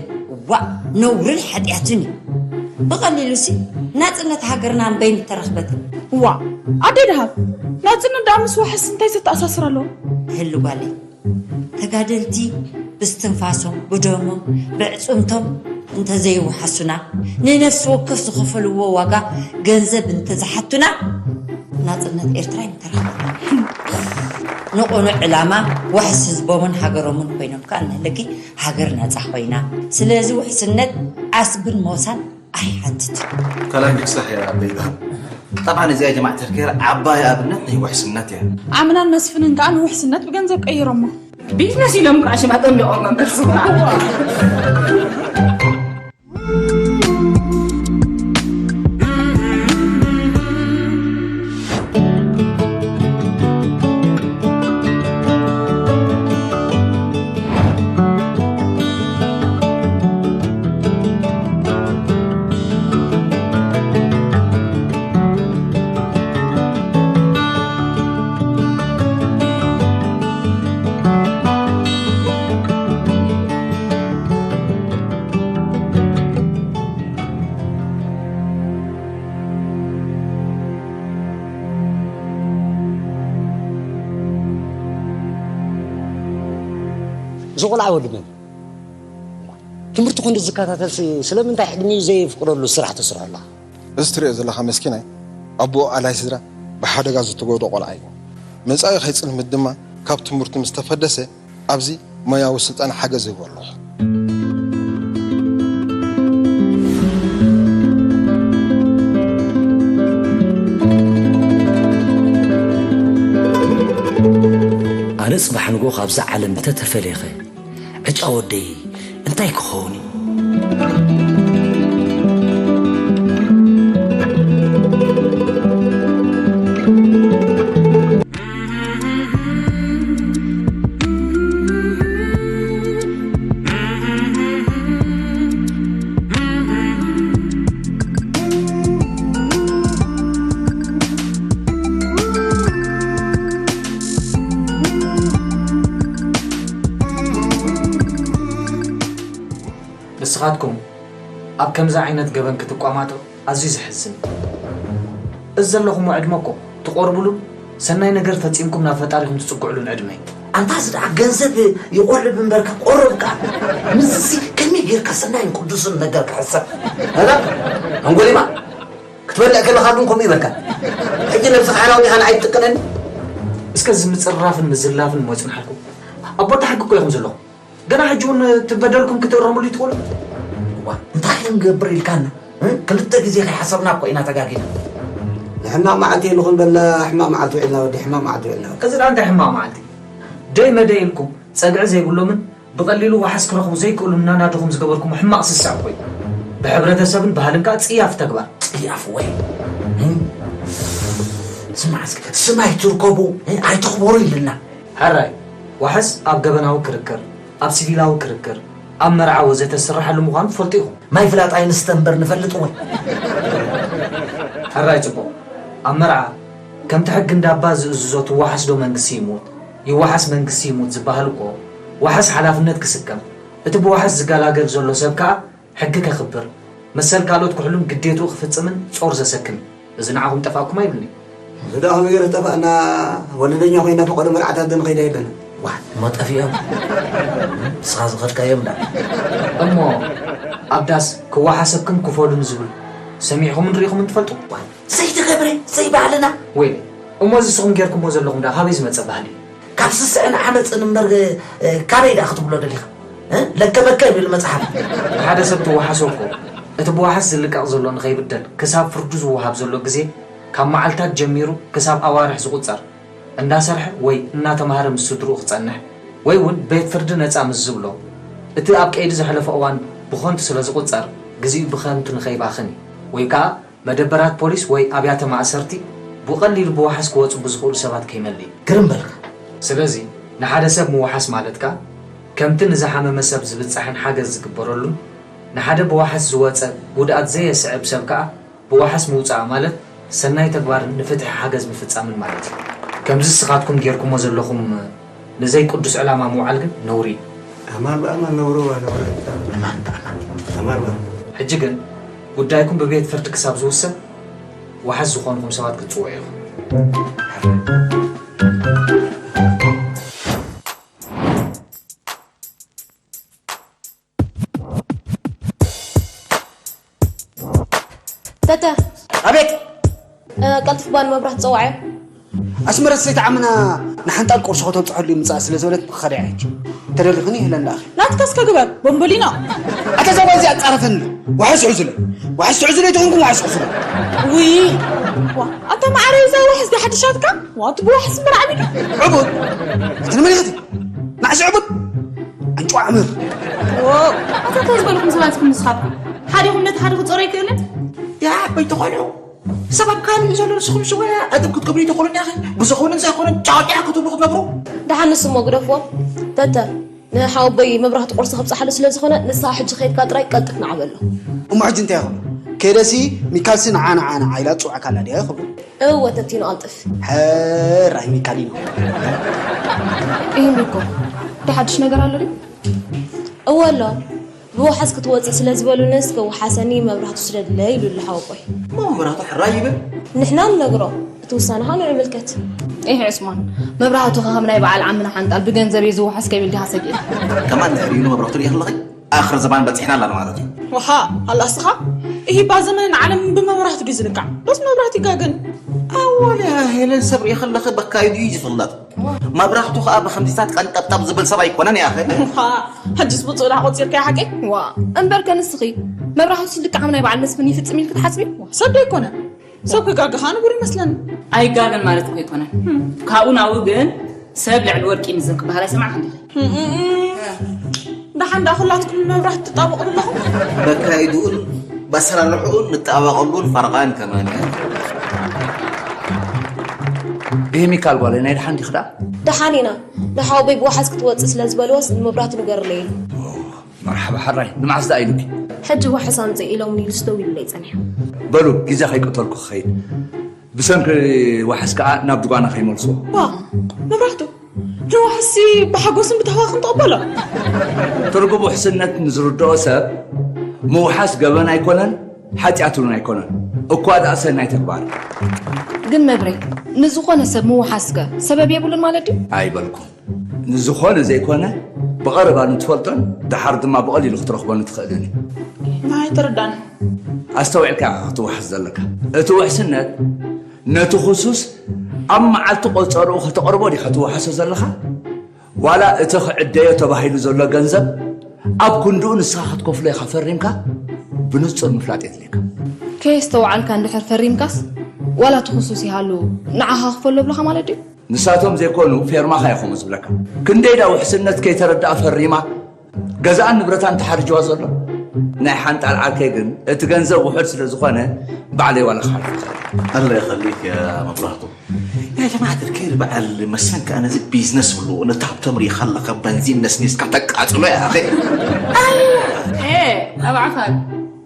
ዋእ፣ ነውርን ሓጢኣትን እዩ። ብቐሊሉሲ ናጽነት ሃገርና እምበይ ምተረኽበት። ዋእ፣ ኣደይ ደሃብ፣ ናጽነት ደኣ ምስ ዋሕስ እንታይ ዘተኣሳስር ኣለዎ? ህሉ ጓለይ፣ ተጋደልቲ ብስትንፋሶም፣ ብደሞም፣ ብዕጽምቶም እንተዘይወሓሱና፣ ንነፍሲ ወከፍ ዝኸፈልዎ ዋጋ ገንዘብ እንተዝሓቱና፣ ናጽነት ኤርትራ ኣይምተረኸበትና። ንቕኑዕ ዕላማ ዋሕስ ህዝቦምን ሃገሮምን ኮይኖም ከኣ ንህልኪ ሃገር ናጻ ኮይና። ስለዚ ውሕስነት ዓስብን ሞሳን ኣይሓትትን። ከላም ክሳሕ እያ ኣበይ ደሃብ። ጠብዓን እዚኣ ጀማዕ ተርኬር ዓባይ ኣብነት ናይ ውሕስነት እያ። ዓምናን መስፍንን ከኣ ንውሕስነት ብገንዘብ ቀይሮሞ። ቢዝነስ ኢሎም ከዓ ሽማጦም ደቆም መመልሱ። እዚ ቆልዓ ወዲ መን? ትምህርቲ ክንዲ ዝከታተልሲ ስለምንታይ ዕድሚኡ ዘየፍቅደሉ ስራሕ ትስርሖ ኣለኻ? እዚ ትሪኦ ዘለኻ መስኪናይ ኣቦኡ ኣላይ ስድራ ብሓደጋ ዝተጎድኦ ቆልዓ እዩ። መጻኢ ከይጽልምት ድማ ካብ ትምህርቱ ምስ ተፈደሰ ኣብዚ ሞያዊ ስልጠና ሓገዝ ይህቦ ኣለኹ። ኣነ ጽባሕ ንግሆ ካብዛ ዓለም እንተተፈለየኸ ዕጫ ወደይ እንታይ ክኸውን እዩ? ንስኻትኩም ኣብ ከምዚ ዓይነት ገበን ክትቋማጡ ኣዝዩ ዘሕዝን እዩ። እዚ ዘለኹሞ ዕድመ እኮ ትቖርብሉን ሰናይ ነገር ፈጺምኩም ናብ ፈጣሪኹም ትጽግዕሉን ዕድመ እዩ። ኣንታ እዚ ደኣ ገንዘብ ይቖርብ እምበር ካብ ቆረብካ፣ ምስዚ ከመይ ጌርካ ሰናይን ቅዱስን ነገር ክሕሰብ? ኣላ፣ ኣንጎሊማ፣ ክትበልዕ ከለኻ ግን ከምኡ ይበልካ። ሕጂ ነብስኻ ሓናውኒኻ ንዓይ ትጥቀነኒ? እስከ እዚ ምጽርራፍን ምዝላፍን መጽንሓልኩም። ኣብ ቦታ ሕጊ እኮ ኢኹም ዘለኹም። ገና ሕጂ እውን ትበደልኩም ክትእረሙሉ ይትኽእሉ። እዋ፣ እንታይ ክንገብር ኢልካና? እ? ክልተ ግዜ ከይሓሰብና እኮ ኢና ተጋጊና። ንሕማቕ መዓልቲ ንኹን በላ፣ ሕማቕ መዓልቲ ውዒልና ወዲ፣ ሕማቕ መዓልቲ ውዒልና ወዲ። እዚ ደኣ እንታይ ሕማቕ መዓልቲ? ደይ መደይ ኢልኩም ጸግዒ ዘይብሎምን ብቐሊሉ ዋሕስ ክረኽቡ ዘይክእሉን እናናድኹም ዝገበርኩሞ ሕማቕ ስስዕ እኮ እዩ። ብሕብረተሰብን ባህልን ከኣ ጽያፍ ተግባር። ጽያፍ ወይ? እ? ስማዕ እስኪ፣ ስም ኣይትርከቡ፣ እ? ኣይትኽበሩ ኢልና። ሕራይ፣ ዋሕስ ኣብ ገበናዊ ክርክር፣ ኣብ ሲቪላዊ ክርክር፣ ኣብ መርዓ ወዘተ ዝስረሓሉ ምዃኑ ትፈልጡ ኢኹም። ማይ ፍላጥ ኣይንስተ እምበር ንፈልጥ እውን። ሕራይ ጽቡቕ። ኣብ መርዓ፣ ከምቲ ሕጊ እንዳባ ዝእዝዞ ትወሓስ ዶ መንግስቲ ይሙት፣ ይወሓስ መንግስቲ ይሙት ዝበሃል እኮ፣ ዋሕስ ሓላፍነት ክስከም፣ እቲ ብዋሕስ ዝገላገል ዘሎ ሰብ ከኣ ሕጊ ከኽብር፣ መሰል ካልኦት ክሕሉን ግዴትኡ ክፍጽምን ጾር ዘሰክም እዩ። እዚ ንዓኹም ጠፋእኩም ኣይብልን'ዩ። እዚ ደኣ ከመይ ገይሩ ጠፋእና? ወለደኛ ኮይና ፈቐዶ መርዓታት ዶ ንኸይድ ኣይደለን? ዋእ፣ እሞ ጠፊኦም። ንስኻ ዝኸድካዮም ደኣ። እሞ ኣብ ዳስ ክወሓሰብክን ክፈሉን ዝብል ሰሚዕኹምን ርኢኹምን ትፈልጡ? ዋእ፣ ዘይተገብረ፣ ዘይባህልና። ወይለይ፣ እሞ እዚ ንስኹም ጌርኩሞ ዘለኹም ደኣ ካበይ ዝመጸ ባህሊ እዩ? ካብ ስስዕን ዓመጽን እምበር፣ እ፣ ካበይ ደኣ ክትብሎ ደሊኻ? እ? ለከ መከ ይብል መጽሓፍ። ሓደ ሰብ ትወሓሶ እኮ፣ እቲ ብወሓስ ዝልቀቕ ዘሎ ንኸይብደል፣ ክሳብ ፍርዱ ዝወሃብ ዘሎ ግዜ፣ ካብ መዓልታት ጀሚሩ ክሳብ ኣዋርሕ ዝቑጸር፣ እንዳሰርሐ ወይ እናተማህረ ምስ ስድርኡ ክጸንሕ፣ ወይ እውን ቤት ፍርዲ ነጻ ምስ ዝብሎ፣ እቲ ኣብ ቀይዲ ዘሕለፎ እዋን ብኸንቱ ስለ ዝቑጸር፣ ግዜኡ ብኸንቱ ንኸይባኽን እዩ። ወይ ከኣ መደበራት ፖሊስ ወይ ኣብያተ ማእሰርቲ ብቐሊሉ ብወሓስ ክወጹ ብዝኽእሉ ሰባት ከይመልእ እዩ። ግርም በልካ። ስለዚ ንሓደ ሰብ ምውሓስ ማለት ከኣ ከምቲ ንዝሓመመ ሰብ ዝብጻሕን ሓገዝ ዝግበረሉን ንሓደ ብወሓስ ዝወጸ ጉድኣት ዘየስዕብ ሰብ ከኣ ብወሓስ ምውጻእ ማለት ሰናይ ተግባርን ንፍትሒ ሓገዝ ምፍጻምን ማለት እዩ። ከምዚ ንስኻትኩም ጌርኩሞ ዘለኹም ንዘይ ቅዱስ ዕላማ ምውዓል ግን ነውሪ እዩ። ኣማን ብኣማን ነውሪ እዋ ነውሪ። ኣማን ብኣማን። ኣማን ብኣማን። ሕጂ ግን ጉዳይኩም ብቤት ፍርዲ ክሳብ ዝውሰን ዋሕስ ዝኾንኩም ሰባት ክትጽውዑ ኢኹም። ተተ ኣቤት። ቀልጥፍ ባን መብራት ጸዋዐ። ኣስመረት ሰይተዓምና ንሓንጣል ቁርሲ ከተብፅሐሉ ይምፃእ ስለ ዝበለት ክኸዳ ሕጂ ተደሊኹኒ ይህለን ደኣኺ። ናትካስ ከግበር ቦምቦሊኖ። ኣታ እዛ ጓል እዚኣ ኣፃረፈኒ። ዋሕስ ሕዙለይ። ዋሕስ ትሕዙለይ ተኾንኩም ዋሕስ ሕዙለይ። ውይ ዋ፣ ኣታ ማዕረ እዛ ዋሕስ ሓድሻትካ ዋቱ ብዋሕስ ምርዓቢካ። ዕቡድ እቲ ንመሊኽቲ ናዕሲ ዕቡድ ኣንጭዋ ዕምር። ኣታ እንታይ ዝበልኩም ሰባት ኢኹም ንስኻትኩም? ሓዲኹም ነቲ ሓደ ክፀሮ ኣይክእልን? ያ ዓበይቲ ቆልዑ ሰብ ኣብ ካልእ እዩ ዘሎ ንስኹም ሽወያ ዕጥብ ክትገብሩ ይትኽእሉን ያኸ ብዝኾነን ዘይኮነን ጫውጫ ክትብሉ ክትነብሩ። ደሓን ንሱ እሞ ግደፍዎ። ተተ ንሓወቦይ መብራህቲ ቁርሲ ከብፅሓሉ ስለ ዝኾነ ንስኻ ሕጂ ከይድካ ጥራይ ቀልጥፍ ንዓ በሎ። እሞ ሕጂ እንታይ ይኽብሉ? ከይደሲ ሚካልሲ ንዓ ንዓ ንዓ ኢላ ትፅውዐካ ኣላ ድያ ይኽብሉ? እወ ተቲኖ ቀልጥፍ። ሕራይ ሚካሊኖ። ይህን እኮ እንታይ ሓድሽ ነገር ኣሎ ድዩ? እወ ኣሎ። ብወሓስ ክትወፅእ ስለ ዝበሉኒ እስከ ወሓሰኒ መብራህቱ ስደድለይ ኢሉ ኣሎ ሓወቦይ። እሞ መብራህቱ ሕራይ ይብል። ንሕና ንነግሮ እቲ ውሳነኻ ንዑ ይምልከት። ኢህ ዑስማን መብራህቱ ከም ናይ በዓል ዓምና ሓንጣል ብገንዘብ እየ ዝወሓስ ከይብል ዲኻ ሰጊእካ? ከማን ድሕሪኡ ንመብራህቱ ሪኢኺ ኣለኺ? ኣኽሪ ዘባን በፂሕና ኣላና ማለት እዩ። ወሓ ኣላ እስኻ ኢሂባ ዘመንን ዓለምን ብመብራህቱ ድዩ ዝልካዕ? ዶስ መብራህቱ ይጋገን? ኣወል ያ ሄለን ሰብ ሪኢ ከለኺ በካይዱ እዩ ዝፍለጥ። መብራህቱ ኸኣ ብኸምዚታት ቀንጠብጠብ ዝብል ሰብ ኣይኮነን ያኸ። እኳ ሕጅስ ብፁዕ ዳ ቆጺርካያ ሓቀይ? ዋ እምበርከ ንስኺ መብራህቱ ዝልክዓም ናይ በዓል መስፍን ይፍጽም ኢልኪ ትሓስቢ? ሰብ ዶ ኣይኮነን? ሰብ ክጋገ ኸኣ ንቡር ይመስለኒ። ኣይጋገን ማለት እኮ ኣይኮነን። ካብኡ ናብኡ ግን ሰብ ልዕሊ ወርቂ ይምዘን ክበሃል ኣይሰማዕክን ዲኺ? ደሓን ደኣ ኩላትኩም ንመብራህቲ ትጣበቑሉ ኣለኹም? በካይድኡን በሰራርሕኡን ንጣበቐሉን ፈርቓን ከማን እያ። ይህ ሚካል ጓለይ ናይ ደሓን ዲኺ ደኣ? ደሓን ኢና። ንሓወቦይ ብዋሕስ ክትወፅእ ስለ ዝበልዎስ ንመብራህቱ ንገርለይ ኢሉ። መርሓባ ሕራይ፣ ንመዓስ ደኣ ኢሉኪ? ሕጂ ዋሕስ ኣምፅእ ኢሎምኒ ኢሉስ ደው ኢሉለይ ፀኒሑ። በሉ ግዜ ከይቀተልኩ ክኸይድ። ብሰንኪ ዋሕስ ከኣ ናብ ድጓና ከይመልስዎ። ዋ መብራህቱ ንዋሕሲ ብሓጎስን ብታህዋኽን ተቐበሎ። ትርጉም ውሕስነት ንዝርድኦ ሰብ ምውሓስ ገበን ኣይኮነን ሓጢኣት እውን ኣይኮነን። እኳ ደኣ ሰናይ ተግባር እዩ። ግን መብሬ ንዝኾነ ሰብ ምውሓስከ ሰበብ የብሉን ማለት ድዩ? ኣይበልኩን። ንዝኾነ ዘይኮነ ብቐረባ ንትፈልጦን ደሓር ድማ ብቐሊሉ ክትረኽቦን እትኽእልን እዩ። ኣይተረዳን። ኣስተውዒልካ ኢኻ ክትውሕስ ዘለካ። እቲ ውሕስነት ነቲ ክሱስ ኣብ መዓልቲ ቆጸርኡ ከተቕርቦ ዲኻ ትውሕሶ ዘለኻ? ዋላ እቲ ክዕደዮ ተባሂሉ ዘሎ ገንዘብ ኣብ ክንድኡ ንስኻ ክትከፍሎ ኢኻ ፈሪምካ ብንጹር ምፍላጥ የድልየካ። ከየስተውዓልካ እንድሕር ፈሪምካስ ዋላ እቲ ክሱስ ይሃሉ ንዓኻ ክፈሎ ብለኻ ማለት ድዩ? ንሳቶም ዘይኮኑ ፌርማኻ ኢኹም ዝብለካ። ክንደይ ዳ ውሕስነት ከይተረድኣ ፈሪማ ገዛኣን ንብረታን ተሓርጅዋ ዘሎ? ናይ ሓንጣል ዓርከይ ግን እቲ ገንዘብ ውሑድ ስለ ዝኾነ ባዕለይ ዋላ ክሓልፎ እኽእል። ኣላ ይኸሊክ ያ መብራህቱ። ናይ ተማዕትር ከይር በዓል መሰን ከኣ ነዚ ቢዝነስ ብሉ ነቲ ሃብቶም ሪኢኻ ኣለኻ በንዚን ነስኒስካ ተቃጽሎ እያ ኣኸ። ኣባዕኻል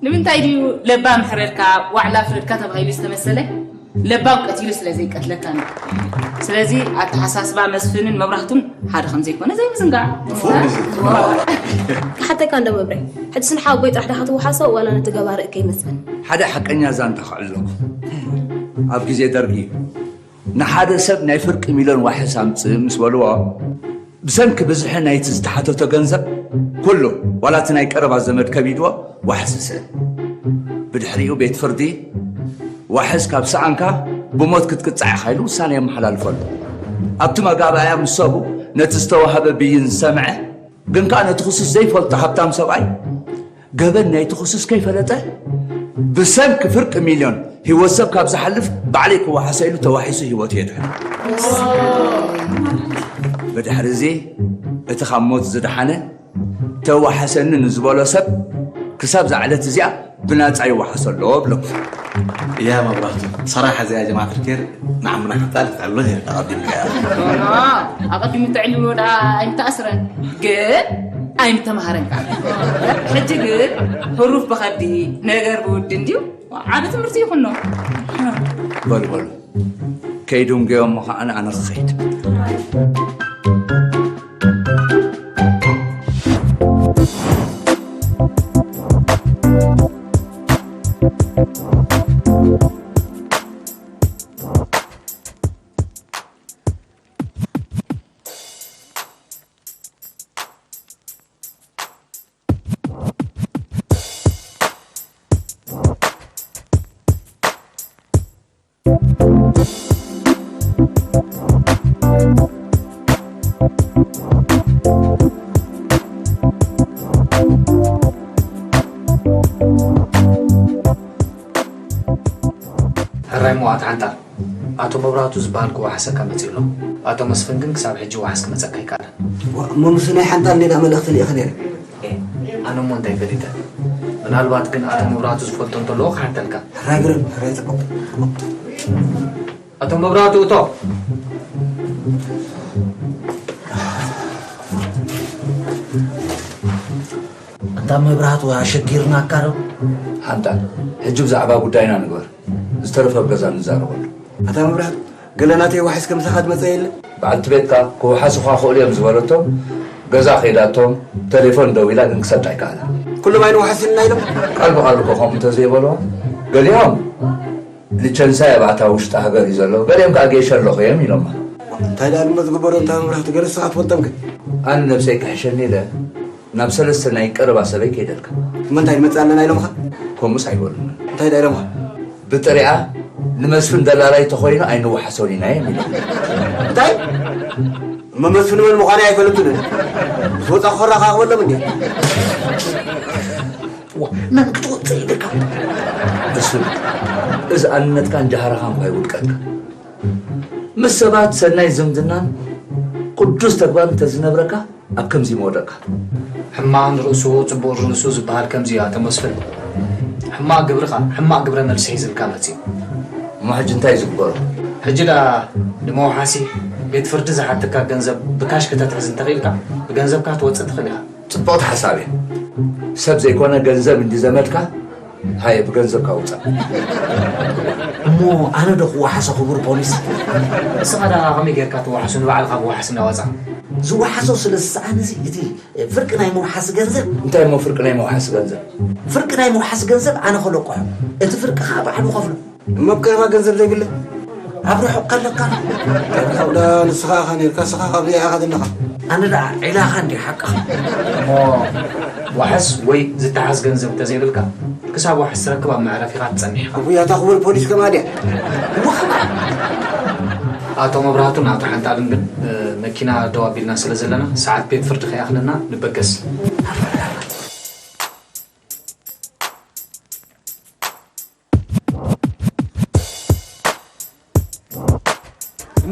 ንምንታይ ድዩ ለባም ሕረድካ ዋዕላ ፍረድካ ተባሂሉ ዝተመሰለ? ለባም ቀቲሉ ስለ ዘይቀትለካ ነው። ስለዚ ኣተሓሳስባ መስፍንን መብራህቱን ሓደ ከም ዘይኮነ ዘይምዝንጋዕ። ክሓተካ እንዶ መብሬ፣ ሕጂ ንሓወቦይ ጥራሕ ዳኻ ትወሓሶ ዋላ ነቲ ገባሪ እከ ይመስል? ሓደ ሓቀኛ ዛንታ ከዕልለኩም። ኣብ ግዜ ደርጊ ንሓደ ሰብ ናይ ፍርቂ ሚልዮን ዋሕስ ኣምጽእ ምስ በልዎ፣ ብሰንኪ ብዝሒ ናይቲ ዝተሓተቶ ገንዘብ ኩሉ ዋላ እቲ ናይ ቀረባ ዘመድ ከቢድዎ ዋሕስ ስእን። ብድሕሪኡ ቤት ፍርዲ ዋሕስ ካብ ሰኣንካ ብሞት ክትቅጻዕ ኢኻ ኢሉ ውሳነ የመሓላልፈሉ። ኣብቲ መጋባእያ ምስ ሰቡ ነቲ ዝተዋህበ ብይን ዝሰምዐ ግን ከኣ ነቲ ክሱስ ዘይፈልጦ ሃብታም ሰብኣይ ገበን ናይቲ ክሱስ ከይፈለጠ ብሰንኪ ፍርቂ ሚልዮን ህይወት ሰብ ካብ ዝሓልፍ ባዕለይ ክወሓሶ ኢሉ ተዋሒሱ ህይወቱ የድሕን። ብድሕሪ እዚ እቲ ካብ ሞት ዝደሓነ ተዋሓሰኒ ንዝበሎ ሰብ ክሳብ እዛ ዕለት እዚኣ ብናጻ ይወሓሶ ኣሎ ብሎም። እያ መብራህቱ፣ ሰራሕ እዚኣ ጀማዓት ርኬር ንዓምና ሓጣል ትዕሎ ነርካ ኣቐዲምካ እያ። ኣቐዲሙ ተዕልሎ ደኣ ኣይምተኣስረን ግን ኣይምተምሃረን ከዓ። ሕጂ ግን ህሩፍ ብኸዲ ነገር ብውዲ እንድዩ። ዓቢ ትምህርቲ ይኹኖ። በሉ በሉ፣ ከይዱ እንገዮም ከዓነ ኣነ ክኸይድ። ሕራይ እሞ ኣታ ሓንጣል፣ ኣቶ መብራህቱ ዝበሃል ክወሓሰካ መጺኡ ኣሎ። ኣቶ መስፍን ግን ክሳብ ሕጂ ዋሕስ ክመጸካ ኣይከኣለን። ዋ፣ እሞ ምስ ናይ ሓንጣል እንዴ ደኣ መልእኽቲ ልኢኸ ነይረ? ኤ፣ ኣነ እሞ እንታይ ፈሊጠ? ምናልባት ግን ኣቶ መብራህቱ ዝፈልጦ እንተለዎ ክሓተልካ። ሕራይ ግርም፣ ሕራይ ጽቡቕ። ኣቶ መብራህቱ እቶ። ኣታ መብራህቱ ኣሸጊርናካ ዶ? ሓንጣል፣ ሕጂ ብዛዕባ ጉዳይና ንግበር። ዝተረፈ ኣብ ገዛ ንዛረበሉ። ኣታ መብራህቱ፣ ገለ ናተይ ዋሕስ ከምሳኻ ዝመጸ የለ? በዓልቲ ቤትካ ክውሓሱኻ ክእሉ እዮም ዝበለቶም፣ ገዛ ከይዳቶም፣ ቴሌፎን ደዊላ ግን ክሰዳ ኣይከኣላ። ኩሎም ኣይንውሓስን ኢና ኢሎም? ቃል ብቓል እኮ ከምኡ እንተዘይበልዋ፣ ገሊኦም ሊቸንሳ ኣብ ኣታ ውሽጢ ሃገር እዩ ዘሎ፣ ገሊኦም ከኣ ጌሸ ኣለኹ እዮም ኢሎማ። እንታይ ደኣ ድማ ዝግበሮ እንታ መብራህቱ፣ ገለ ንስኻ ትፈልጦም ግን? ኣነ ነብሰይ ክሕሸኒ ኢለ ናብ ሰለስተ ናይ ቀረባ ሰበይ ከይደልካ። እሞ እንታይ ንመጽእ ኣለና ኢሎምኻ? ከምኡስ ኣይበሉን። እንታይ ደኣ ኢሎምኻ? ብጥሪኣ ንመስፍን ደላላይ ተኾይኑ ኣይንወሓሶን ኢና እዮም ኢሎም። እንታይ? እሞ መስፍን መን ምዃኑ ኣይፈለጡን። ምስ ወጻ ክራኻኽበሎም እንዴ? ዋ፣ መን ክትወጽእ ኢልካ? እሱ፣ እዚ ኣንነትካን ጃህራኻን እኳ ይውድቀካ። ምስ ሰባት ሰናይ ዝምድናን ቅዱስ ተግባር እንተዝነብረካ፣ ኣብ ከምዚ ምወደቅካ። ሕማቕ ንርእሱ ጽቡቕ ርእሱ ዝበሃል ከምዚ እዩ ኣቶ መስፍን። ሕማቕ ግብርኻ፣ ሕማቕ ግብረ መልሲ ሒዝልካ መጺኡ። እሞ ሕጂ እንታይ እዩ ዝግበሮ? ሕጂ ደኣ ንመውሓሲ ቤት ፍርዲ ዝሓተካ ገንዘብ ብካሽ ከተትሕዝ እንተኽኢልካ፣ ብገንዘብካ ክትወጽእ ትኽእል ኢኻ። ጽብቕቲ ሓሳብ እያ። ሰብ ዘይኮነ ገንዘብ እንዲ ዘመድካ፣ ሃየ ብገንዘብካ ውጻእ። እሞ ኣነ ዶ ክወሓሶ ክቡር ፖሊስ? ንስኻ ደኣ ከመይ ጌርካ ትወሓሶ ንባዕልኻ ብወሓስ እናወጻ? ዝወሓሶ ስለ ዝሰኣነሲ እቲ ፍርቂ ናይ ምውሓስ ገንዘብ። እንታይ እሞ ፍርቂ ናይ ምውሓስ ገንዘብ? ፍርቂ ናይ ምውሓስ ገንዘብ ኣነ ክለቅሖ፣ እቲ ፍርቂ ኸኣ ባዕሉ ከፍሎ። እሞ ኣብ ቀረባ ገንዘብ ዘይብለ? ኣብ ርሑቕ ከለካ? ኣብ ርሑቕ ደኣ ንስኻ ኢኻ ነይርካ፣ ንስኻ ካብ ዚኣ ኢኻ ዘለኻ። ኣነ ደኣ ዒላኻ እንዲ ሓቅኻ። እሞ ዋሕስ ወይ ዝተሓዝ ገንዘብ እንተዘይብልካ፣ ክሳብ ዋሕስ ትረክብ ኣብ መዕረፊኻ ትጸንሕ ኢኻ። ኣቡይ፣ ኣታ ክቡር ፖሊስ ከማን ድያ? እሞ ከማን። ኣቶ መብራህቱን ኣቶ ሓንጣልን ግን፣ እ፣ መኪና ደው ኣቢልና ስለ ዘለና፣ ሰዓት ቤት ፍርዲ ከይኣኽለና ንበገስ።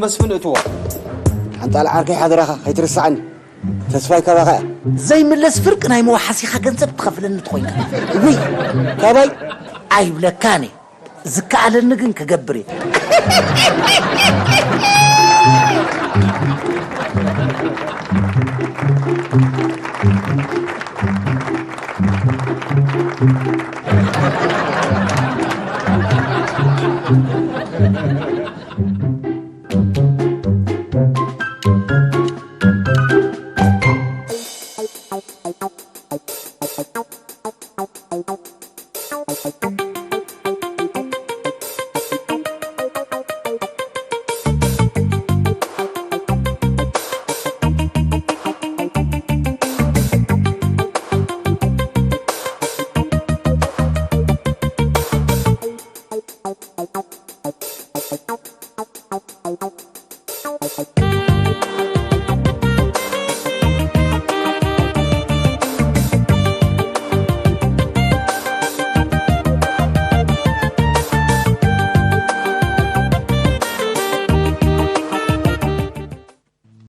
መስፍን እትዎ። ሓንጣል ዓርከይ ሓደራኻ ከይትርስዓኒ። ተስፋይ ካባኻ እያ። ዘይምለስ ፍርቂ ናይ መዋሓሲኻ ገንዘብ ትኸፍለኒ ትኾይንካ። ውይ፣ ካባይ? ኣይብለካን እየ። ዝከኣለኒ ግን ክገብር እየ።